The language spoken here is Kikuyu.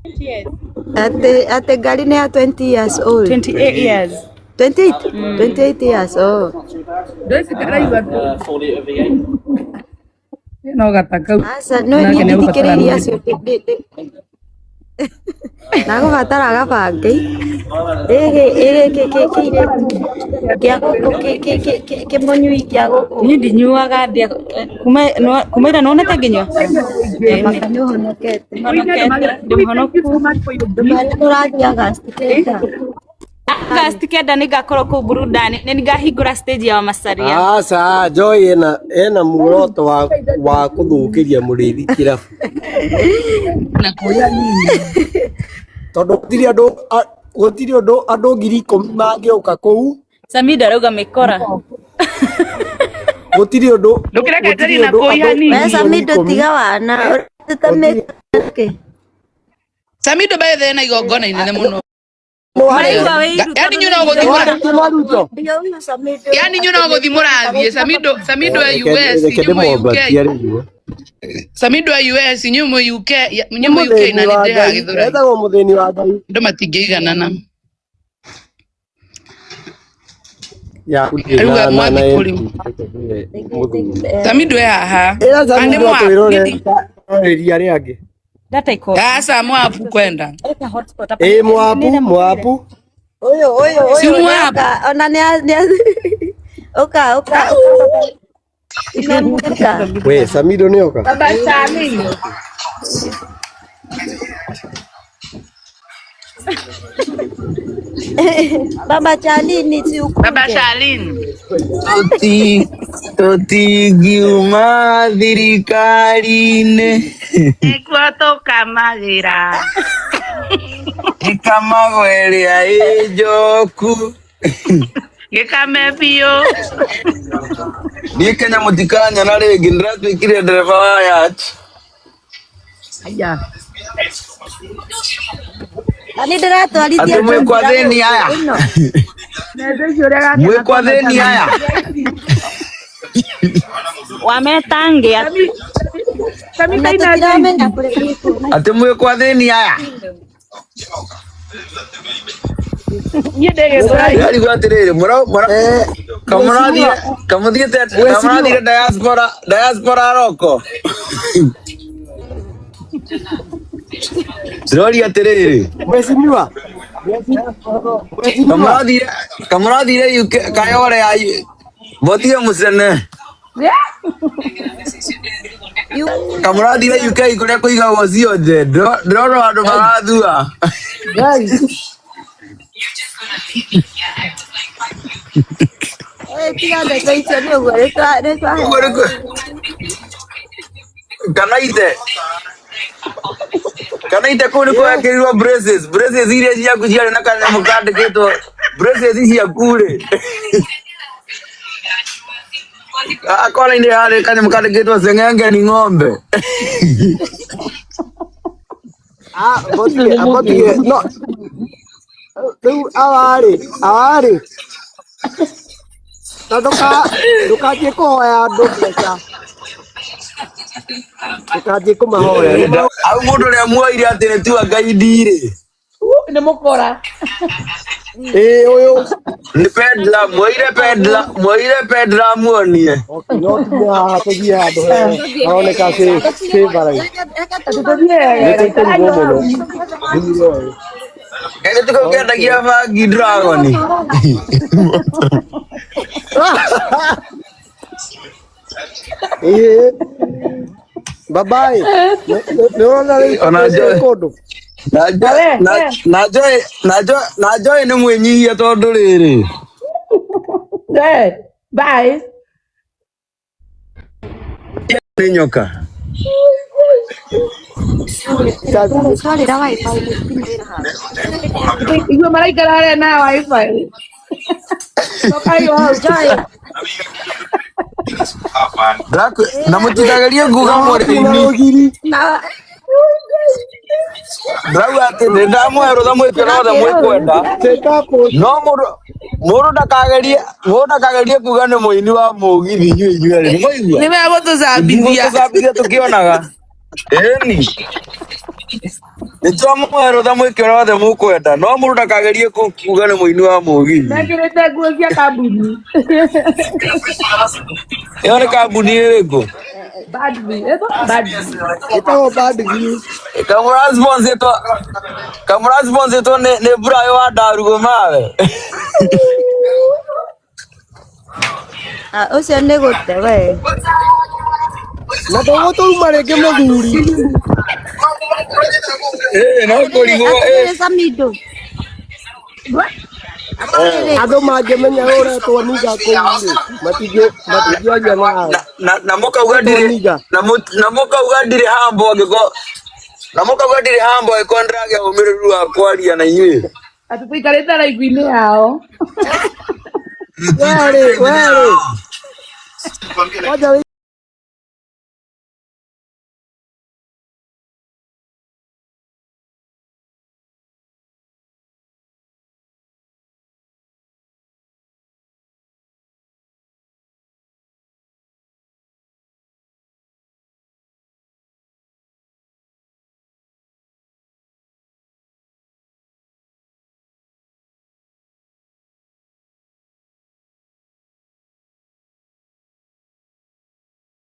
Atĩ ngari nĩ ya 20 years old. 28 years. 28? 28 years, oh. Ndoici karaigua no gata kau. Aca, no Nake niĩ nĩegũbatara ndithikĩrĩirie mwĩrĩ. acio nagũbatara gabangi ĩgĩ ĩgĩ kĩirĩtu kĩa gũkũ kĩmũnyui kĩa gũkũ. Niĩ ndinyuaga ndĩa kuma ira nonete nginyua. Maka nĩ ũhonokete. Honokete, ndĩ mũhonoku. Ndũmere tũrathiĩ August 9. August 9 nĩngakorwo kũu burudani, nĩ ngahingũra stage ya Wamacaria. Aca, Joy ena muoroto wa kũthũkĩria mũrĩithi kĩrabu. Na kũrĩa nini. Tondũ gũtirĩ andũ gũtirĩ ũndũ andũ 10,000 mangĩũka kũu. Samido arauga mĩkora. Gũtirĩ ũndũ Ndũkĩreke gũtirĩ njarie na ũndũ kũiha andũ nini. We mirioni Samido ikũmi tiga wana ũratuta mĩkĩ. Samido by the way na igongona inene mũno. Maraigua wĩiru Yaani tondũ inyuĩ nĩ no gũthiĩ mũra Nĩwarĩtie Maruto? yaani inyuĩ no gũthiĩ mũrathiĩ. Samido Samido e Reke US reke inyuĩ mwĩ UK. ndĩmwambatie rĩu. Samido e US inyuĩ mwĩ UK Nĩ inyuĩ mwĩ UK mũthĩni na wa nĩ ndĩ haha Ngai, Gĩthũrai. etagwo mũthĩni wa Ngai. Andũ matingĩiganana. Yaku ndĩ Rĩu na na na mwathiĩ kũ rĩu? mũthuri. Samido e haha. Ĩra Ande Samido mwa atwĩrore nidi arĩria arĩa angĩ. Data iko. Asa mwapu kwenda. Eka hotspot hapa. Ĩ mwapu mwapu. Ũyũ ũyũ Si ũyũ mwapu. nĩoka ona nĩ ũka ũka imemweka. We Samido nĩoka. Baba Sami. Baba Charlene si Baba ukuje. Charlene. Tũtingiuma thirikari-inĩ Nĩkuo tũkamagĩra. ĩkamagwo ĩrĩa ĩ njoku. Gĩkame biũ. Niĩ Kenya mũtikanyona rĩngĩ, ndĩratuĩkire ndereba wa yacht. Aya. Na nĩ ndĩratwarithia Atĩ mwĩ kwa njombira thĩni gũkũ aya, ĩno. Nenda icio ũrĩa mwĩ gakena kwa thĩni aya. Wametangia. Sami Sami Ona kaina tũtiramenya kũrĩa gĩkũ. Atĩ mwĩ kwa thĩni aya. Niĩ ndĩ Gĩthũrai. Ndĩrarigwo atĩrĩrĩ, Eh, kamũrathire mheshimiwa kamũthiĩte mheshimiwa kamũrathire diaspora diaspora roko. Ndĩroria atĩrĩrĩ, mheshimiwa mheshimiwa kamũrathire kamũrathire UK kayore ya botie mũcene. Kamũrathire UK kũrĩa kũigagwo cionje. Ndĩrona andũ marathua. Ngai. Eh, tiga ndeto icio nĩ ũguo Ũguo nĩkuo kana ite kana ite kũu nĩkuo wekĩrirwo braces braces iria ciaku ciarĩ na kanyamũ kandĩkĩtwo braces ciaku rĩ kona-inĩ harĩ kanyamũ kandĩkĩtwo seng'enge ni ng'ombe. Ah, botige botige no rĩu awarĩ awarĩ na ndũkanjie kũhoya andũ mbeca ndũkanjie kũmahoya nĩ Au mũndũ ũrĩa muoire atĩ nĩ tua ngaindi rĩ Nĩ mũkora. ĩĩ ũyũ nĩ pedla muoire pedla muoire pedla muonie. Okay, no tuge haha tũthiĩ handũ he haroneka favorite. Tũthiĩ Nĩ wega. tũkũrugwo mũno. Thutha ũyũ. Kaĩ nĩtũkau kendagia bangi dragon. Ĩĩ. Babaĩ. Nĩ ũrona rĩu Ona twĩ Joy kũndũ. na Joy na na Joy na Joy na Joy nĩ mwĩnyihia tondũ rĩrĩ. Joy, bye. Nĩ nyoka. Twarĩra wifi nĩ wĩra haha. Igue maraikara harĩa na wifi. Cokai hau. Joy, Na mũtikagerie nguga Na wakiuma mũrĩmi. rũgiri. na Ndĩrauga atĩ nĩ ndamũhe rũtha mwĩke rothe mwĩkwenda. Take up No mũndũ mũndũ ndakagerie kuga nĩ mũini wa mũgithi inyuĩ inyuerĩ. Nĩ mwaigua? Nĩ megũtũcambithia. Ndigũtũcambithia tũkĩonaga. Ĩni. Nĩ twamũhe rũtha mwĩke ũrĩa wothe mũkwenda, no mũndũ ndakagerie kuga nĩ mũini wa mũgithi. Mekĩrĩte nguo cia kambuni. Ĩyo nĩ kambuni ĩrĩkũ? Bad B. Ĩtwa Bad B. Ĩtagwo Bad View. Kamũra sponsetwo nĩ Brayo wa Ndarugo mawe. Ah, ũcio nĩ gũte we. Na ndũgũtũruma rĩngĩ mũthuri. Ĩĩ no kũrigwo ĩ. Atĩrĩrĩ Samido. Atĩrĩrĩ. Andũ mangĩmenya ũretwo niga kũu rĩ, matingĩaria nawe. Na mũkauga ndirĩ Niga. na mũkauga ndirĩ hambo angĩkorwo na mũkauga ndirĩ hambo angĩkorwo ndĩragĩa ũmĩrĩru wa kwaria na inyuĩ. Atĩ tũikarĩte live-inĩ yao. Werĩ, werĩ. Kwanja